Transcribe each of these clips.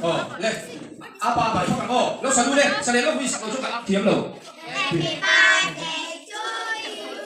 Aw le apa apa i fak ang aw lo salu le sale lo hui sak lo chu ka thiam lo. Happy birthday to you.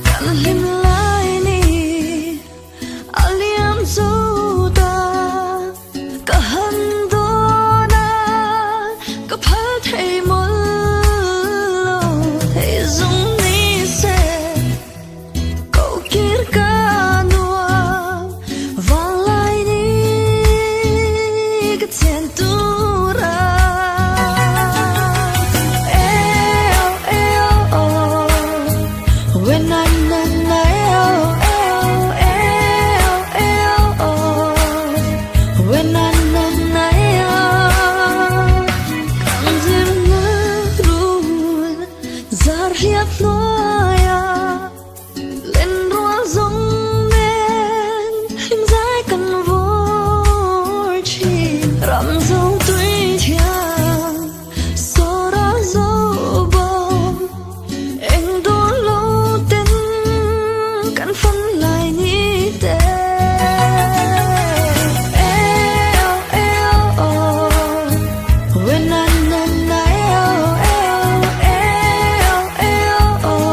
Kan hlim lai ni a liam zo ta ka han dawn a ka phal thei mawlh lo hei zung ni se ko kir ka nuam vang lai ni ka chen tur a When I na na eh oh eh oh eh oh eh oh When I na na eh oh Kan zirna rul zar hiap hnuaia Len rual zawng nen hlim zai kan vawr thin Ram zo tui thiang Sawra zo bawm Eng dawn lo ten kan fan lai ni te Eh oh eh oh oh When na na na eh oh eh oh eh oh eh oh oh.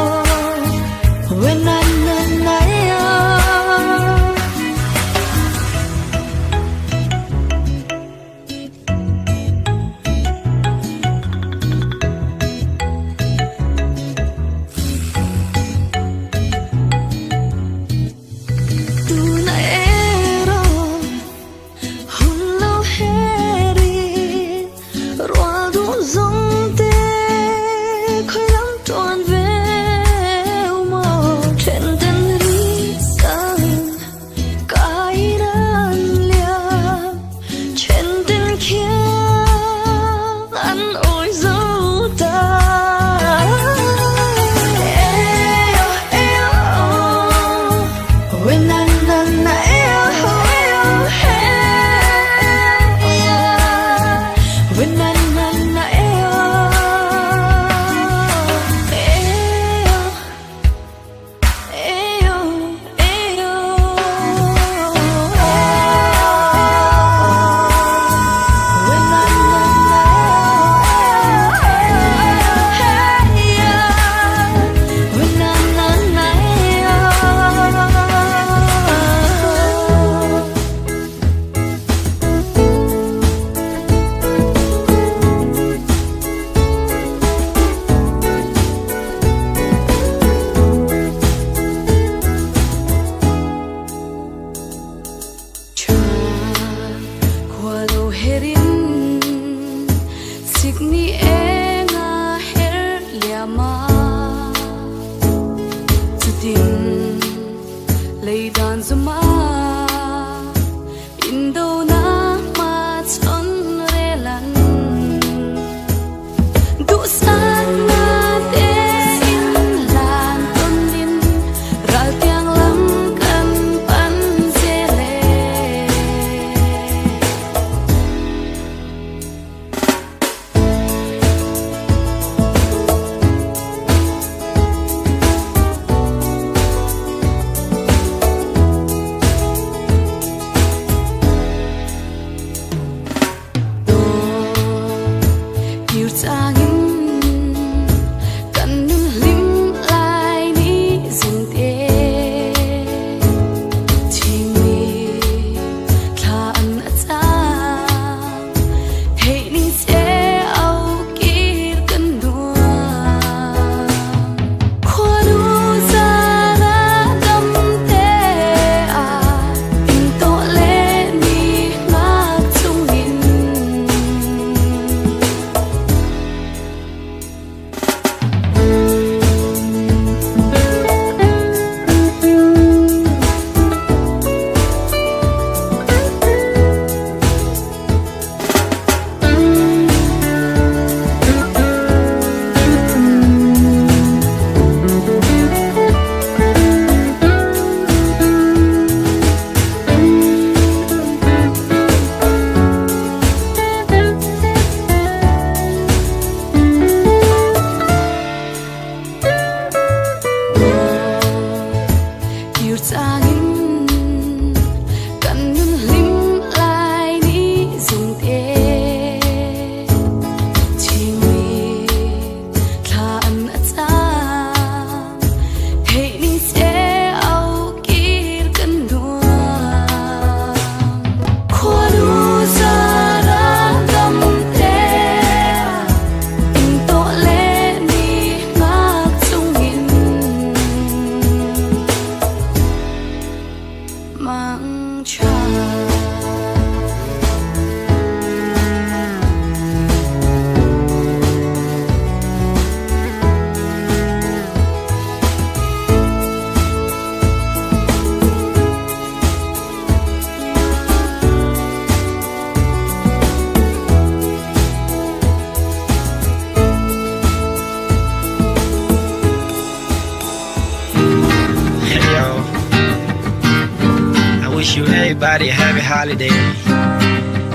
Everybody happy holiday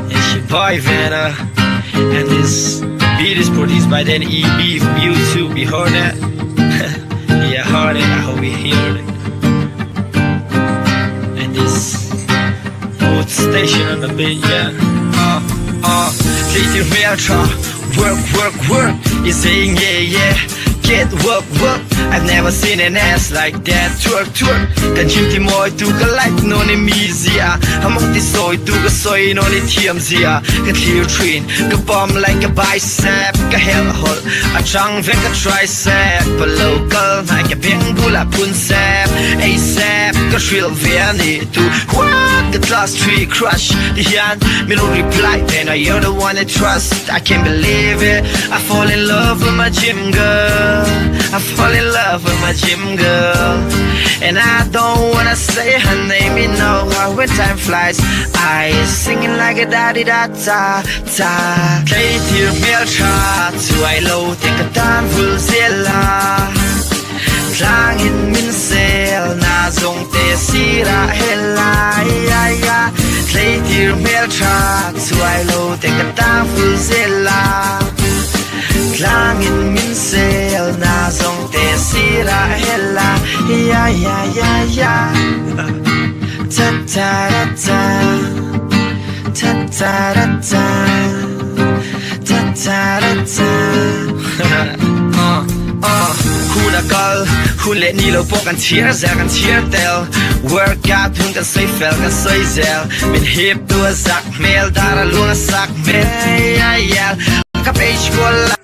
It's your boy Vanna And this beat is produced by Danny EB from YouTube You heard that? yeah, heard it. I hope you heard it And this food station on the beat, yeah Tleitir hmeltha Work, work, work I zei ngei e Get work, work I've never seen an ass like that Twerk, twerk Kan gym ti mawi tu ka like nawn i mi zia A mawng ti sawi tu ka sawi nawn i thiam zia Ka thlir thin Ka pump like a bicep Ka helh hawlh A chang vek ka tricep A lo kal hnai ka beng bulah phun sep ASAP Ka hrilh ve a nih tu What the class 3 crush Ti hian min rawn reply ve na You're the one I trust I can't believe it I fall in love with my gym girl I fall in love with my gym girl And I don't wanna say her name You know how when time flies I singing like a da di da ta ta Tleitir hmeltha chuai lo te ka tan vul zel a Tlang in min sel na zawng te sirah helai ai a Tleitir hmeltha chuai lo te ka tan vul zel a Tlang in min sel na zawng te sirah helai ai ai ai a Ta ta ra ta Ta ta ra ta Ta ta ra ta Hun a kal, hun leh ni lo pawh kan chhiar zel kan chhiar tel Workout hun kan sawi fel kan sawi zel Min hip tu a zak hmel dar a luang a sak hmel Ka page kual a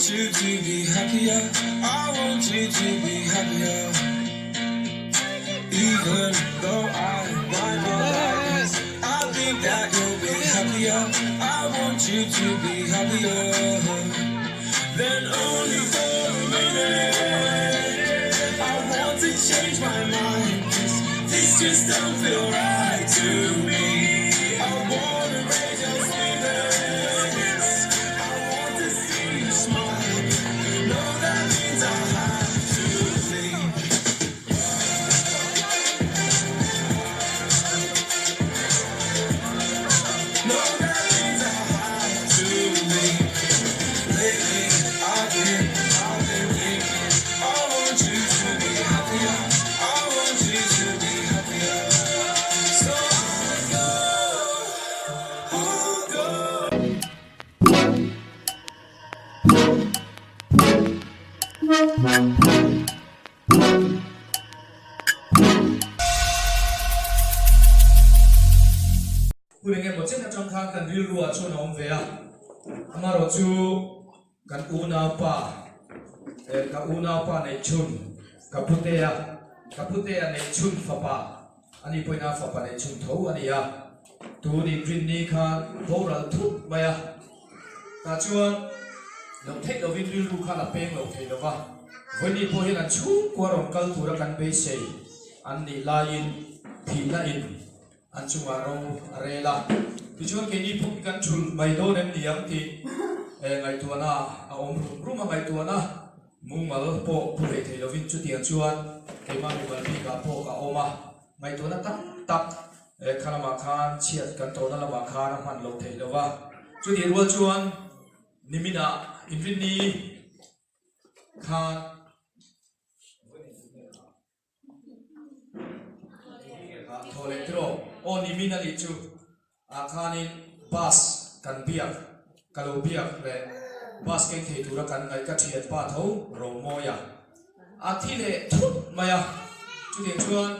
want you to be happier. I want you to be happier. Even though I might not like this, I think that you'll be happier. I want you to be happier. Then only for a minute. I want to change my mind. 'Cause this just don't feel right to me. I wanna raise your spirits. I want to see you smile. No, that means I have to leave. No, that means I have to leave. Lately, I've been thinking. I want you to be happier. I want you to be happier. So I'll go, I'll go. Hun eng emaw chen atang khan kan rilruah chuan a awm ve a, amarawh chu kan unaupa eh ka unaupa neih chhun ka putea ka putea neih chhun fapa a ni pawhin a fapa neih chhun tho a ni a, tun inrinni khan boral thut mai a, tah chuan lo theih lovin rilru khan a peng lo thei lova, vawiin pawh hian an chhungkua rawn kal tura kan beisei an nih laiin thihna in An chungah ro a rel a, tichuan keini pawh hi kan thulh mai dawn em ni ang tih ngaihtuahna a awm rum rum a, ngaihtuahna mumal pawh pu hlei thei lovin chutiang chuan keimah mimal bikah pawh ka awm a, ngaihtuahna tam tak kha lamah khan chhiat kan tawhna lamah khan a hman loh theih lova, chutih rual chuan niminah inrinni khan. Thaw leh tiraw aw ni min a nih chu ah khanin bus kan biak ka lo biak leh bus keng thei tura kan ngaih ka thian pa tho Romawi a a thi leh thut mai a chutiang chuan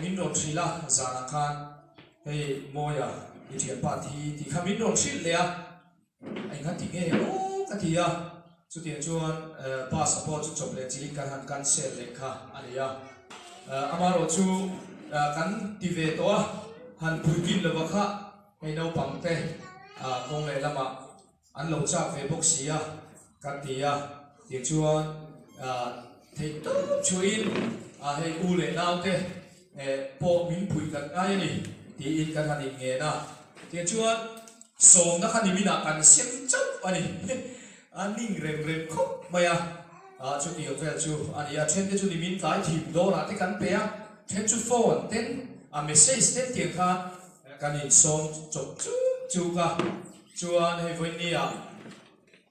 min rawn hrilh a zanah khan hei Mawia i thian pa thi tih kha min rawn hrilh leh a. Engkhat ti nge aw ka ti a, chutiang chuan bus a pawh chu chawp leh chilin kan han cancel leh kha a ni a. Amaherawh chu kan ti ve tawh a, han puitlin lova kha hei naupang te kawng leh lamah an lo chak ve bawk si a kan ti a, tiang chuan theih tawp chuhin hei u leh nau te pawh min pui kan ngai a ni tiin kan han inngen a, tiang chuan Sawmna kha niminah kan sem chauh a ni. A ning rem rem khawp mai a, chutiang vel chu a ni a. Thente chu nimin tlai thim dawnah te kan pe a, then chu phone ten a message ten tiang khan kan insawm chawp chuk chuk a. Chuan hei vawinia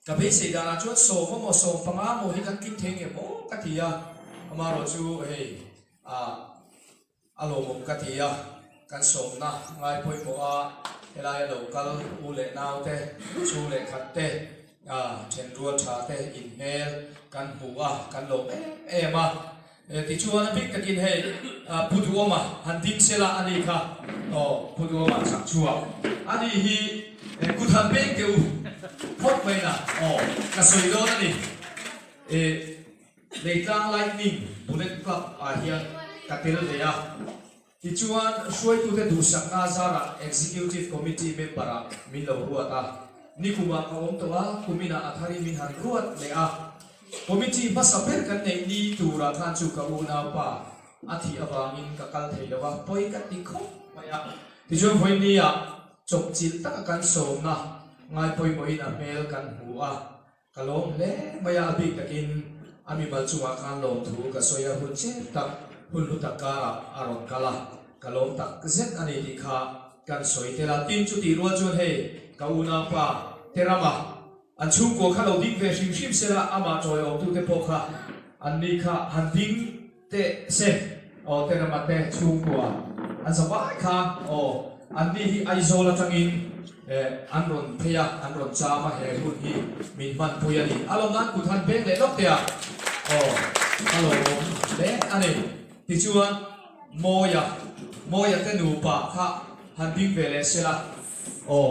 ka beisei danah chuan sawm amaw sawm panga maw hi kan tling thei nge maw ka ti a, amaherawh chu hei ah A lawmawm ka ti a, kan sawmna ngai pawimawh a helaia lo kal u leh nau te, chhung leh khat te, thenrual tha te inhmel kan hmu a, kan lawm em em a. Tichuan a bik takin hei Pu Duhawma han ding sela a ni kha, aw Pu Duhawma chak chhuak a ni hi kut han peng teh u phawt mai na, aw ka sawi dawn a ni. Leitlang Lightning Bullet Club ah hian ka tel ve a, tichuan hruaitute duhsakna zarah Executive Committee member ah min lo ruat a, nikumah ka awm tawh a, kuminah a tharin min han ruat leh a. Committee hmasa ber kan neih ni turah khan chu ka unaupa a thih avangin ka kal thei lo a, pawi ka ti khawp mai a. Tichuan vawinia chawpchilh taka kan sawmna ngai pawimawhin a hmel kan hmu a, Ka lawm hle mai a, a bik takin a mimal chungah khan lawmthu ka sawi a, hun chep tak, hun hlu tak karah a rawn kal a, ka lawm tak zet a ni tih kha kan sawi tel a. Tin, chutih rual chuan hei ka unaupa te rama an chhungkua kha lo ding ve hrim hrim sela, amah tawiawmtute pawh kha an ni kha han ding teh se aw, te rama te chhungkua an za vai kha aw, an ni hi Aizawl atangin Eh, an rawn phei a, an rawn cham a, he hun hi min hmanpui a ni. A lawm nan kut han beng leh lawk teh a, aw, a lawmawm hle a ni. Tichuan, Mawia, Mawia te nupa kha han ding ve leh sela, aw,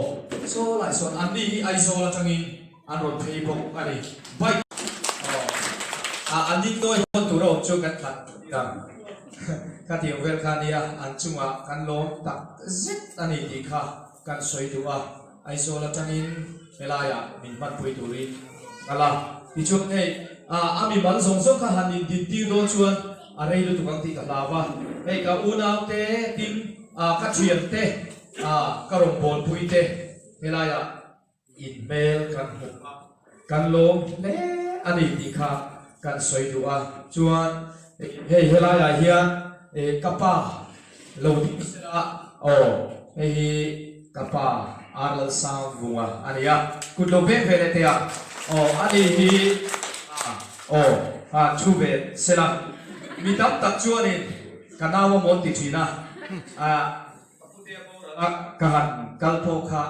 saw lai sawn, anni hi Aizawl atangin. An rawn phei bawk a ni. Bike aw a an in nawi hawn tur a awm chu kan khat ang. Ka ti ang vel kha nia, an chungah kan lawm tak zet a ni tih kha kan sawi duh a. Aizawl atangin helaiah min hmanpui turin ka la. Tichuan hei a mimal zawng zawng kha han indintir dawn chuan a rei lutuk ang tih ka hlau a. Hei ka unaute tin ka thiante ka rawngbawlpuite helaiah In hmel kan hmuh a, kan lawm hle a ni tih kha kan sawi duh a. Chuan hei helaiah hian ka pa lo ding sela aw, hei hi ka pa Ar Lalsangvunga a ni a, kut lo veng ve leh teh a, aw a ni hi aw han thu ve sela. Mi tam tak chuanin ka nau a mawn ti thin a, ka putea boral a ka han kal pawh kha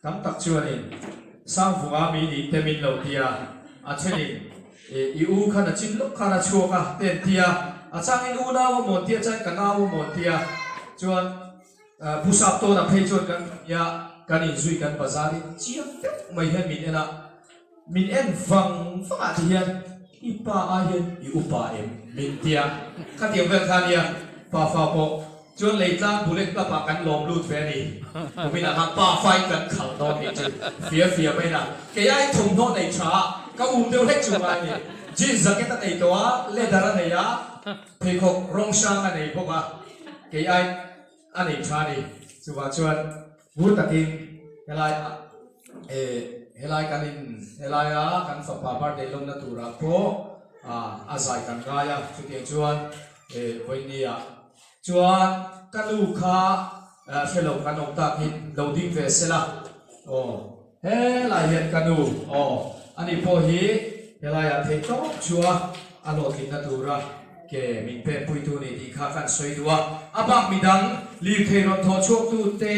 Tam tak chuanin Sangvunga mi nih te min lo ti a, a thenin i u khan a chin lawk khan a chhuak a te an ti a, a changin unau a mawn ti a, chuan ka nau a mawn ti a, chuan Pu Saptawna phei chuan kan nia kan inzui kan bazar in chiang deuh mai hian min en a, min en vang vang ah ti hian i pa ai hian i upa em min ti a, khatiang vel kha nia pa fa pawh Chuan Leitlang Bullet Club ah kan lawm lut ve a ni. Kumin ah khan pa fai kan khalh dawn nih chu fia fia mai na. Kei ai thawmhnaw nei tha a, ka um deuh hlek chu ngai a ni. Jeans jacket a nei tawh a, leather a nei a, pheikhawk rawng hrang a nei bawk a, kei ai a nei tha a ni. Chuvah chuan ngur takin helai ah eh helai kan in helai a kan fapa birthday lawmna turah pawh a zai kan ngai a, chutiang chuan eh vawiin ah Chuan ka nu kha hre lo kan awm tak hi lo ding ve se la aw helai hian ka nu aw ani pawh hi helaiah theih tawp chu a a hlawhtlinna tura ke min pek puitu ni tih kha kan sawi duh a a bak midang lirthei rawn thawh chhuak tu te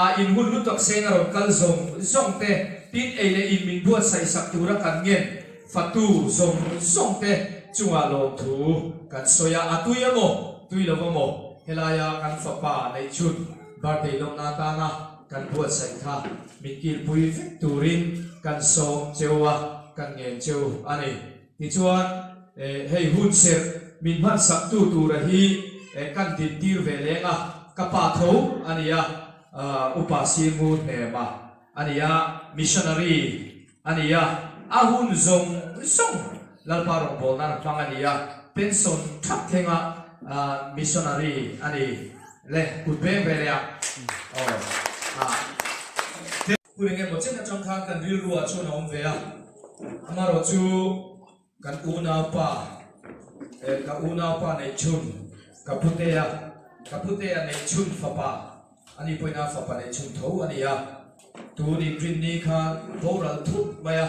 a in hun lu tak seng a rawn kal zawng zawng te tin ei leh in min buatsaih sak tura kan ngen Fatu zawng zawng te chungah lawmthu kan sawi a, a tui emaw tui lo emaw helaia kan fapa neihchhun birthday lawmna atana kan buatsaih kha min kilpui vek turin kan sawm cheu a, kan ngen cheu a ni. Tichuan hei hun serh min hmansak tu tura hi kan dintir ve leng a, ka pa tho a ni a, Upa Simu Hnema a ni a, missionary A ni a, a hun zawng zawng Lalpa rawngbawlna an hmang a ni a, pension thap thlenga missionary a ni le, kut beng ve leh a, aw ah. Hun eng emaw chen atang khan kan rilru ah chuan a awm ve a, amarawh chu kan unaupa, ka unaupa neihchhun ka putea, ka putea neihchhun fapa a ni pawhin a fapa neihchhun tho a ni a. Tun inrinni khan boral thut mai a,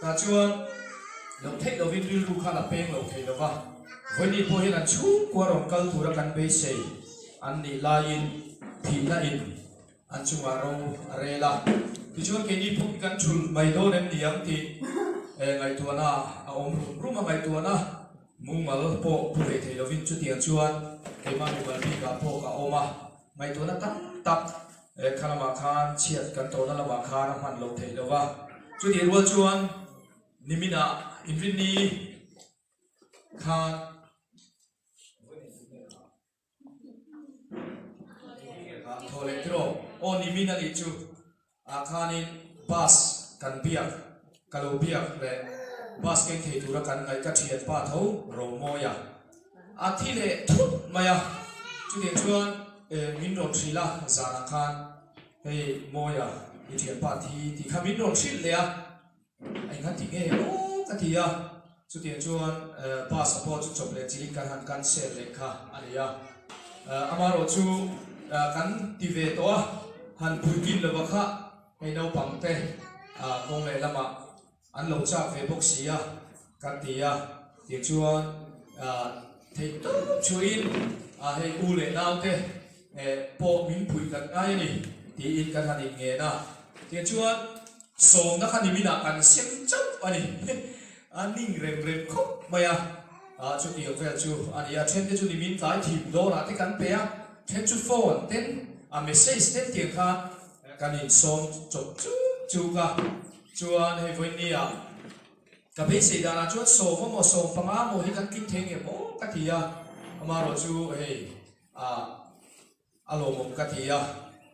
tah chuan lo theih lovin rilru khan a peng lo thei lova, vawiin pawh hian an chhungkua rawn kal tura kan beisei an nih laiin thihna in an chungah ro a rel a, tichuan keini pawh hi kan thulh mai dawn em ni ang tih ngaihtuahna a awm rum rum a, ngaihtuahna mumal pawh pu hlei thei lovin chutiang chuan keimah mimal bikah pawh ka awm a, ngaihtuahna tam tak He kha lamah khan chhiat kan tawhna lamah khan a hman loh theih lo va, chutih rual chuan niminah inrinni khan thaw leh tiraw aw nimin a nih chu ah khanin bus kan biak ka lo biak leh bus keng thei tura kan ngaih ka thianpa tho Romawia A thi leh thut mai a, chutiang chuan min rawn hrilh a, zanah khan hei Mawia i thianpa thi tih kha min rawn hrilh leh a, engkha ti nge aw ka ti a, chutiang chuan bus a pawh chu chawp leh chilhin kan han cancel leh kha a ni a, amaherawh chu kan ti ve tawh a, han puitlin lova kha hei naupang te kawng leh lamah An lo chak ve bawk si a, kan ti a, tichuan theih tawp chuin hei u leh naute pawh min pui kan ngai a ni tiin kan han inngen a, tichuan sawmna kha niminah kan sem chauh a ni, a ning rem rem khawp mai a, chutiang vel chu a ni a, thente chu nimin tlai thim dawnah te kan pe a, then chu phone ten a message ten tiang khan kan insawm chawp chuk chuk a. Chuan hei vawinia ka beisei danah chuan sawm emaw sawm panga emaw hi kan tling thei nge maw ka ti a, amaherawh chu hei ah a lawmawm ka ti a,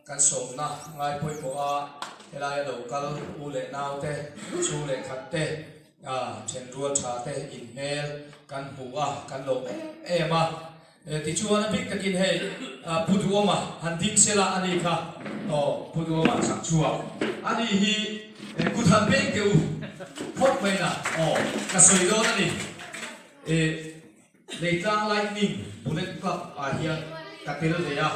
kan sawmna ngai pawimawh a helaia lo kal u leh nau te, chhung leh khat te, ah thenrual tha te inhmel kan hmu a, kan lawm em em a. Tichuan a bik takin hei Pu Duhawma han ding sela a ni kha aw Pu Duhawma chak chhuak a ni hi kut han peng teh u phawt mai na aw ka sawi dawn a ni Leitlang Lightning Bullet Club ah hian ka tel ve a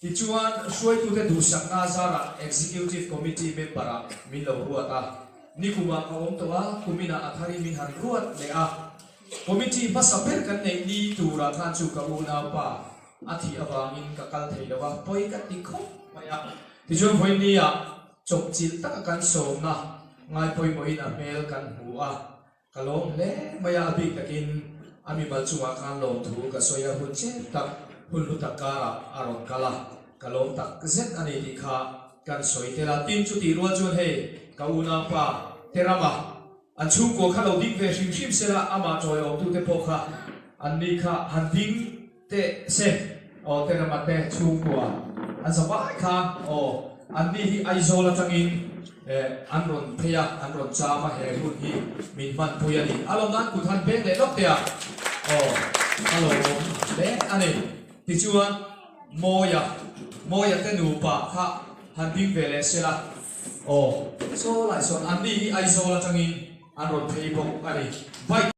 tichuan hruaitute duhsakna zarah Executive Committee member ah min lo ruat a nikumah ka awm tawh a kuminah a tharin min han ruat leh a. Committee hmasa ber kan neih ni turah khan chu ka unaupa a thih avangin ka kal thei lo a, pawi ka ti khawp mai a. Tichuan vawinia chawpchilh taka kan sawmna ngai pawimawhin a hmel kan hmu a, ka lawm hle mai a, a bik takin a mimal chungah khan lawmthu ka sawi a, hun chep tak, hun hlu tak karah a rawn kal a, ka lawm tak zet a ni tih kha kan sawi tel a. Tin, chutih rual chuan hei ka unaupa Terama, An chhungkua kha lo ding ve hrim hrim sela, amah chawiawmtute pawh kha an ni kha han ding teh se aw, Terama te chhungkua an za vai khan aw, an ni hi Aizawl atangin an rawn phei a, an rawn cham a, he hun hi min hmanpui a ni. A lawm nan kut han beng leh lawk teh a, aw, a lawmawm hle a ni. Tichuan Mawia, Mawia te nupa kha han ding ve leh sela aw, saw lai sawn an ni hi Aizawl atangin an rawn phei bawk a ni. Bike.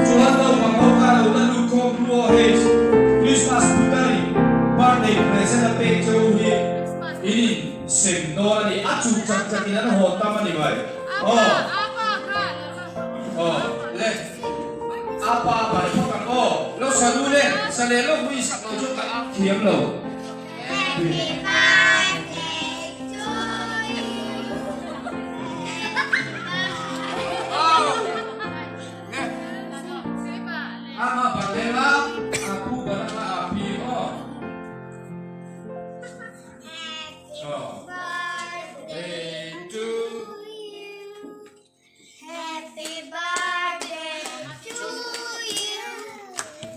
Chuan naupang ho kha lo la lut khawm hnu aw hei Christmas putari birthday present a pek cheu hi in in sem dawn a ni a chuk chak chak in an haw tam a ni mai aw aw le a pa bai phawt ang aw lo sa lu le sa leh lawk hui sak lo chu ka thiam lo. Happy birthday to you. Ama bandera aku barang api oh. Happy birthday to you. Happy birthday to you.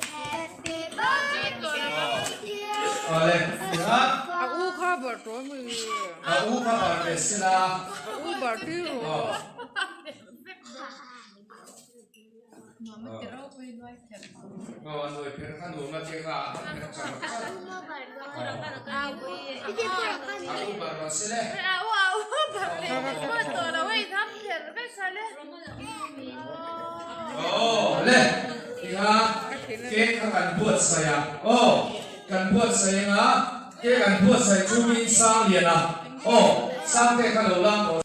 Happy birthday dear. Awle ha A u kha bar tawh mi. A u kha bar ve sela. A u bar tir rawh. Aw a nuai pher kha nuam la che kha a pher char char. A u bar rawh sele. Aw le tikha cake kha kan buatsaih a aw kan buatsaih anga cake an buatsaih chungin sang lian a aw sangte kha lo lang tawh.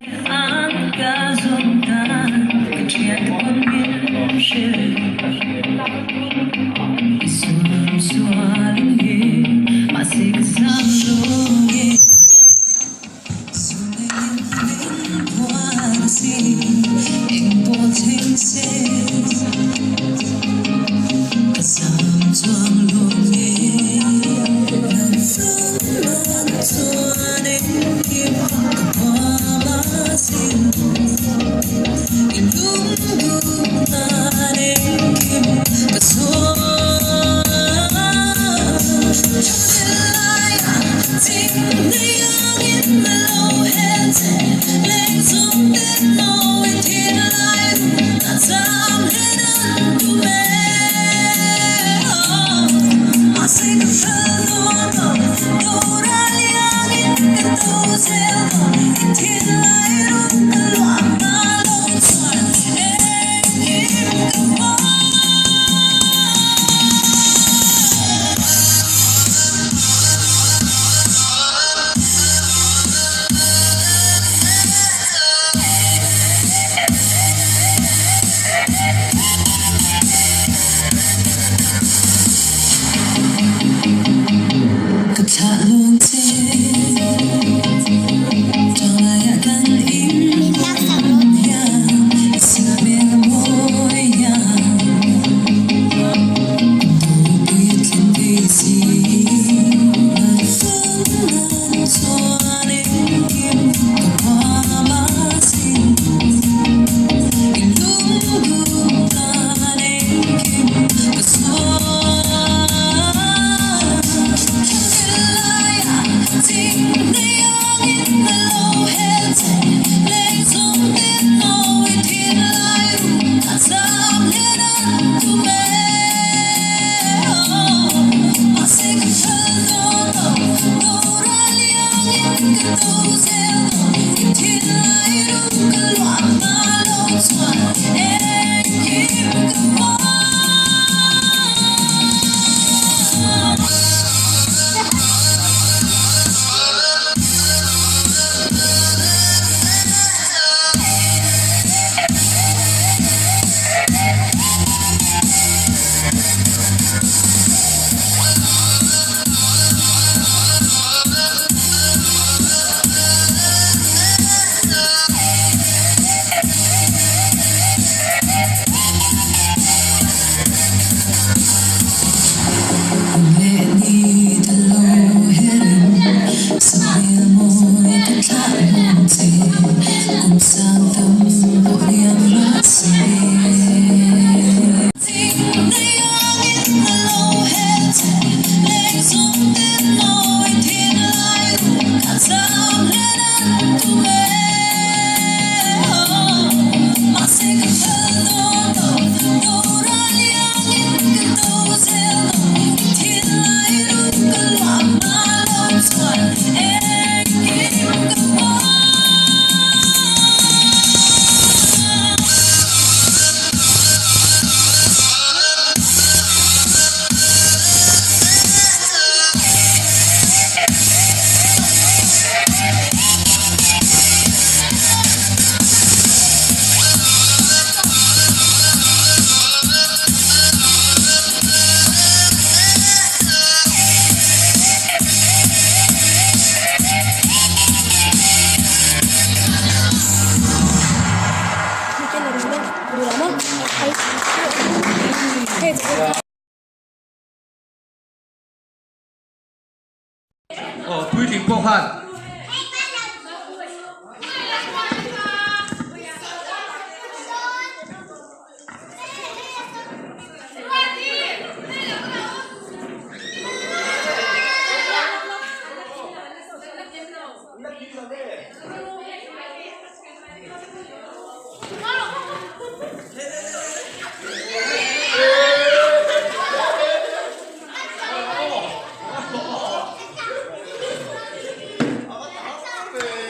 Aw puitling pawh khan.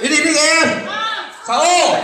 Ini ni em. Sao?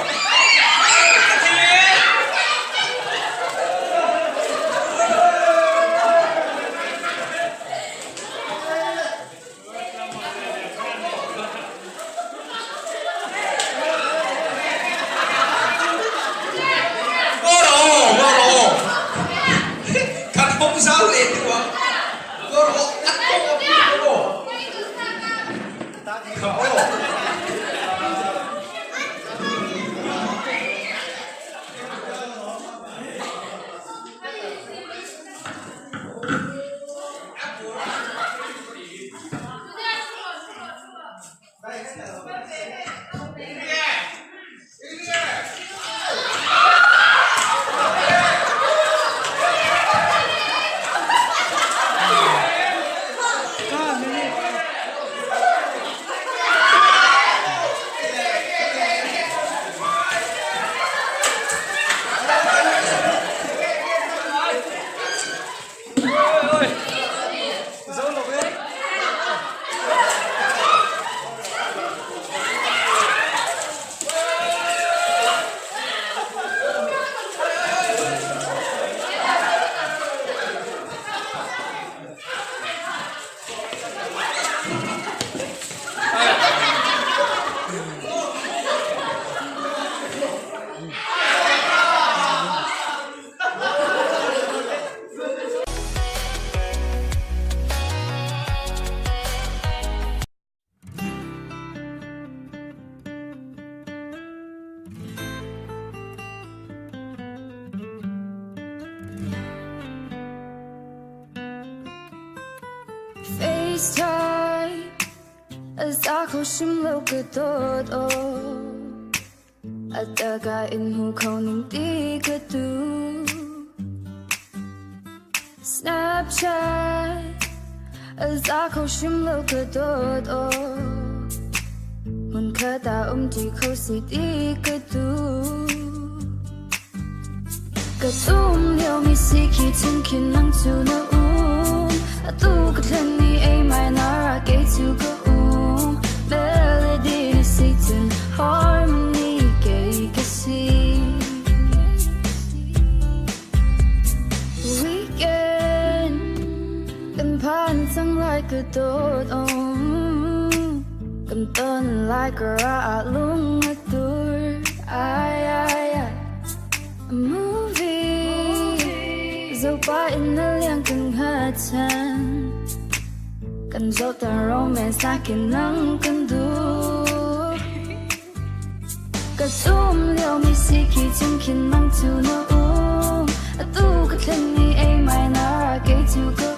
FaceTime Za kho shim lo ka dot o Ataga in hu kho ning ti ka tu Snapchat Za kho shim lo ka dot o Mun kha ta ti kho si ti ka tu Ka tum liu mi si ki chung kin nang chu na a tu ka thlen ni a mai na ra ke chu ka Melody ni si chun harmony ke ka si Weekend kan pan sang like a dot om Kan ton like a ra lung a tur ai ai ai A movie Dẫu pa in na liang kang hatan Kan zo ta romance na kinang kan du Ka tum liu mi si ki chung kin nang chu na A tu ka thlen ni a mai na ra ke chu ka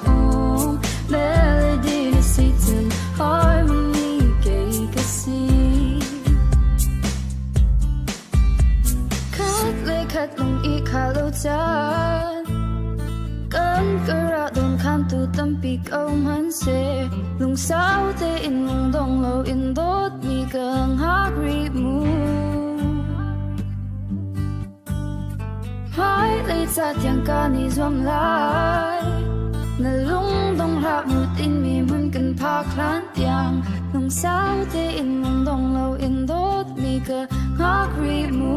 Melody ni si chun harmony ke ka si Khat le khat lung i kha lo chan Kan ka ra don khan tu tam pi câu man se Lung sao te in lung dong lo in dot mi kang hak ri mu Mai lấy cha tiang ca ni zuam lai Na lung dong hak mu tin mi mun kan pa klan tiang Lung sao te in lung dong lo in dot mi ka hak ri mu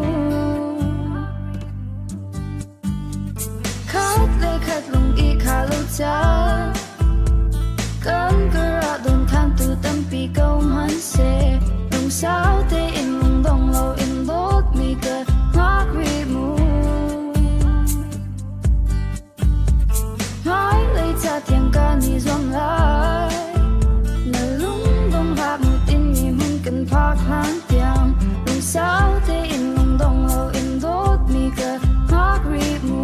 Khat le khat lung i kha lo cha Kan ka ra don khan tu tam pi câu man se Lung sao te in lung dong lo in dot mi ka ngak ri mu Mai lấy cha tiang ca ni zuam lai Na lung dong hak mu tin mi mun kan pa klan tiang Lung sao te in lung dong lo in dot mi ka ngak ri mu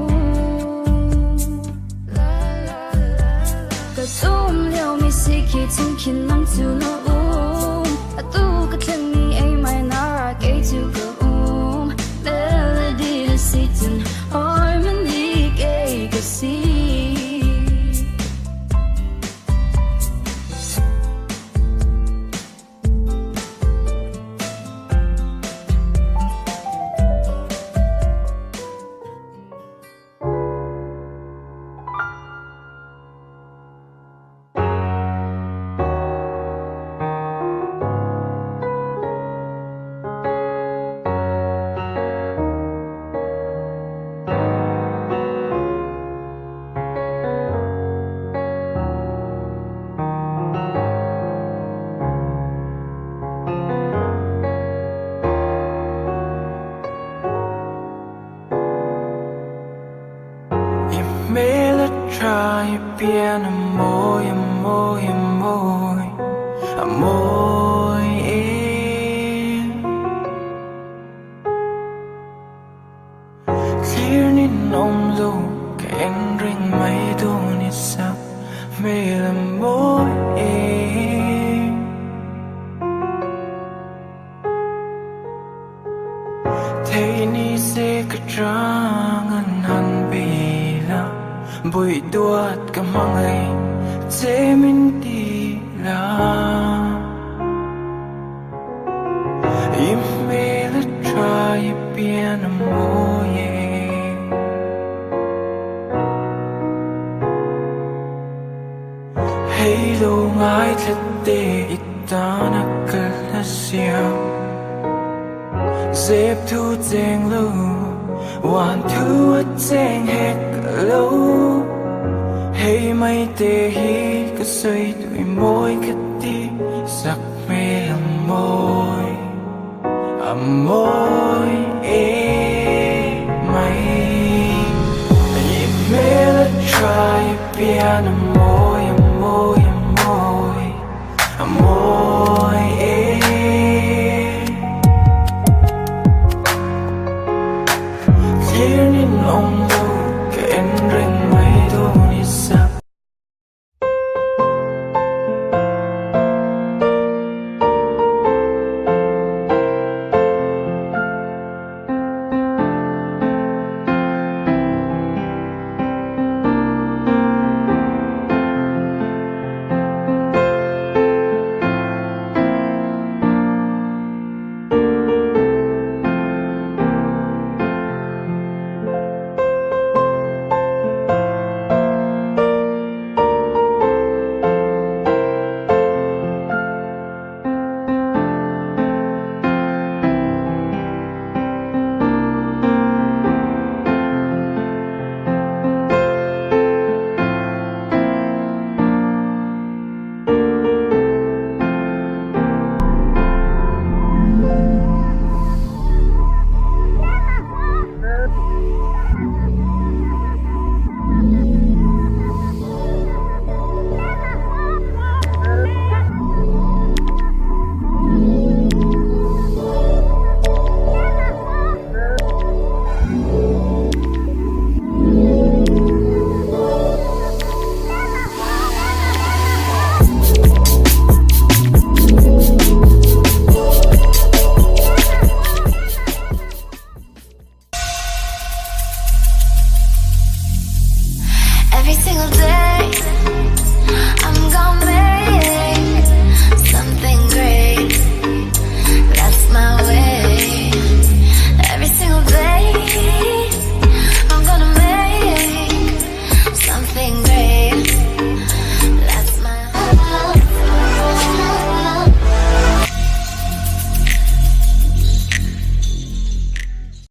Ka tum liu mi si ki chung kin nang chu na A tu ka thlen ni a mai na ra ke chu ka Melody na si chun harmony ke ka si Try piano moi moi moi moi em Clear ni nom lu ka en ring mai du ni sa me la moi em Thế ni se ka trang han bi la bụi duat ka mangai che min ti la Im me la try piano moye Hey lo ngai that te itana kalasia Zep thu cheng lu wan thu a cheng hek lo Hey mai te hi ka soi tui moi ka ti sak me la moi a moi